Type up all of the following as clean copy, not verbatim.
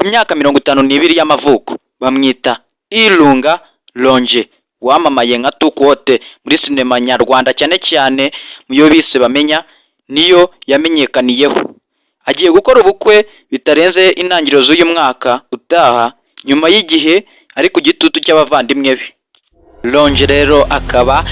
Myaka 52 y'amavuko, bamwita Ilunga Longe, wamamaye nka Tukote muri sinema nyarwanda, cyane cyane mu yo bise Bamenya, niyo yamenyekaniyeho. Agiye gukora ubukwe bitarenze intangiriro z'uyu mwaka utaha, nyuma y'igihe ari ku gitutu cy'abavandimwe be. Longe rero akaba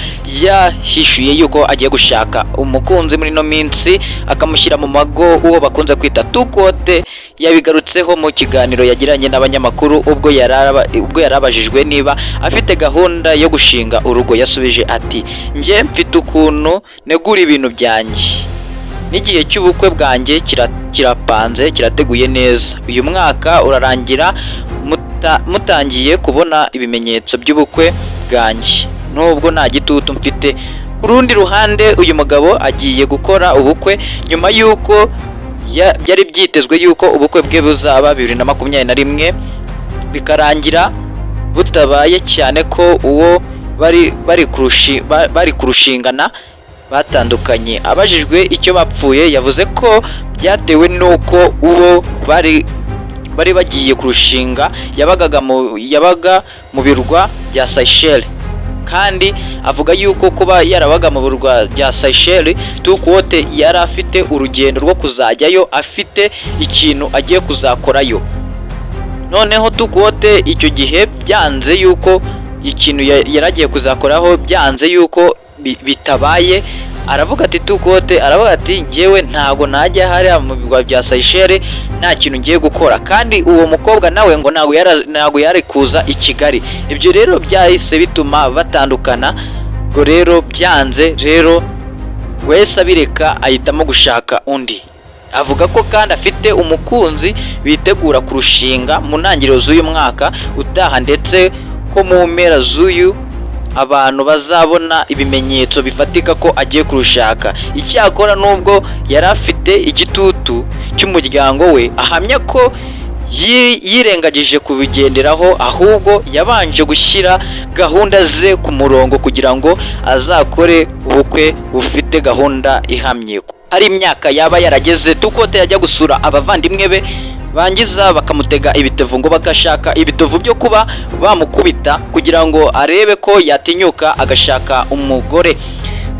yahishuye yuko agiye gushaka umukunzi muri ino minsi, akamushyira mu mago, uwo bakunze kwita Tukote. Yabigarutseho mu kiganiro yagiranye n'abanyamakuru ubwo yari abajijwe niba afite gahunda yo gushinga urugo. Yasubije ati: "Njye mfite ukuntu negura ibintu byanjye, n'igihe cy'ubukwe bwanjye kirapanze, kirateguye neza. Uyu mwaka urarangira mutangiye kubona ibimenyetso by'ubukwe bwanjye, nubwo nta gitutu mfite." Ku rundi ruhande, uyu mugabo agiye gukora ubukwe nyuma y'uko byari byitezwe y'uko ubukwe bwe buzaba 2021, bikarangira butabaye, cyane ko uwo bari kurushingana batandukanye. Abajijwe icyo bapfuye, yavuze ko byatewe n'uko uwo bari bagiye kurushinga yabaga mu birwa bya Seychelles, kandi avuga yuko kuba yarabaga mu birwa bya Seychelles, Tukote yari afite urugendo rwo kuzajyayo, afite ikintu agiye kuzakorayo. Noneho Tukote icyo gihe byanze yuko ikintu yari agiye kuzakoraho, byanze yuko bitabaye. Aravuga ati, Tukote aravuga ati: "Njyewe ntago najya hariya mu birwa bya Seychelles nta kintu ngiye gukora." Kandi uwo mukobwa nawe ngo ntago yari kuza i Kigali. Ibyo rero byahise bituma batandukana. Ngo rero byanze rero, wese abireka, ahitamo gushaka undi. Avuga ko kandi afite umukunzi bitegura kurushinga mu ntangiriro z'uyu mwaka utaha, ndetse ko mu mpera z'uyu abantu bazabona ibimenyetso bifatika ko agiye kurushaka. Icyakora nubwo yari afite igitutu cy'umuryango we, ahamya ko yirengagije kubigenderaho, ahubwo yabanje gushyira gahunda ze ku murongo kugira ngo azakore ubukwe bufite gahunda ihamye. Hari imyaka yaba yarageze Tukote yajya gusura abavandimwe be, bangiza bakamutega ibitovu, ngo bagashaka ibitovu byo kuba bamukubita kugira ngo arebe ko yatinyuka agashaka umugore.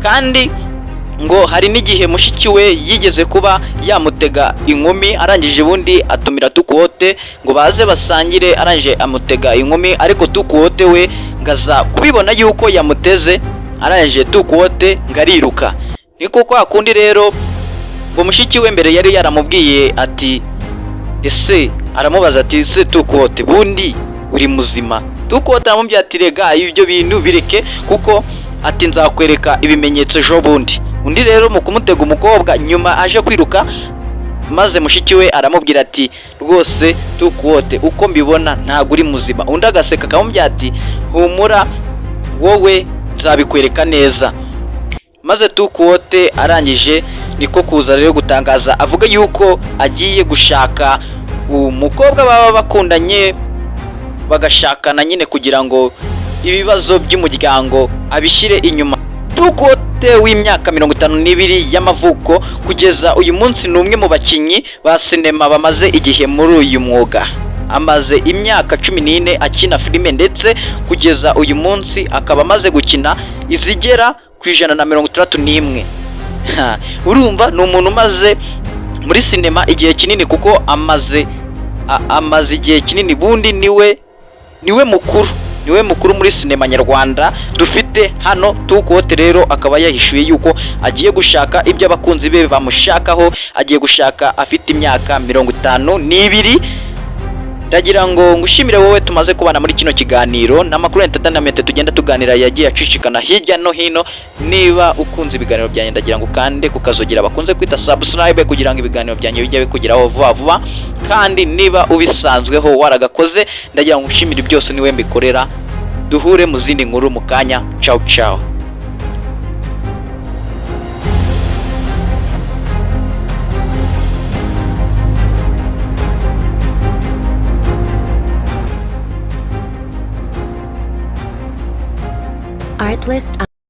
Kandi ngo hari n'igihe mushiki we yigeze kuba yamutega inkumi, arangije ubundi atumira Tukote ngo baze basangire, arangije amutega inkumi, ariko Tukote we ngo aza kubibona yuko yamuteze, arangije Tukote ngo ariruka. Niko kwa kundi rero ngo mushiki we mbere yari yaramubwiye ati: "Ese," aramubaza ati: "Ese Tukote, bundi uri muzima?" Tukote aramubwira ati: "Rega ibyo bintu bireke," kuko ati: "Nzakwereka ibimenyetso ejo bundi." Undi rero mu kumutega umukobwa, nyuma aje kwiruka, maze mushiki we aramubwira ati: "Rwose Tukote, uko mbibona ntabwo uri muzima." Undi agaseka, akamubwira ati: "Humura wowe, nzabikwereka neza." Maze Tukote arangije niko kuza rero gutangaza, avuga yuko agiye gushaka umukobwa baba bakundanye, bagashakana nyine kugira ngo ibibazo by'umuryango abishyire inyuma. Tukote w'imyaka 52 y'amavuko, kugeza uyu munsi ni umwe mu bakinnyi ba sinema bamaze igihe muri uyu mwuga. Amaze imyaka 14 akina filime, ndetse kugeza uyu munsi akaba amaze gukina izigera ku 161. Ha, urumva ni umuntu umaze muri sinema igihe kinini, kuko amaze igihe kinini. Bundi niwe mukuru muri sinema nyarwanda dufite hano. Tukote rero akaba yahishuye yuko agiye gushaka ibyo abakunzi be bamushakaho, agiye gushaka afite imyaka 52. Ndagira ngo ngushimire wowe tumaze kubana muri kino kiganiro n'amakuru entertainment tugenda tuganira yagiye acicikana hirya no hino. Niba ukunze ibiganiro byanjye, ndagira ngo ukande kukazogera bakunze kwita subscribe, kugira ngo ibiganiro byanjye bijye bikugeraho vuba vuba. Kandi niba ubisanzweho waragakoze, ndagira ngo ngushimire. Byose niwe mbikorera. Duhure mu zindi nkuru mu kanya. Ciao ciao. Artlist.io.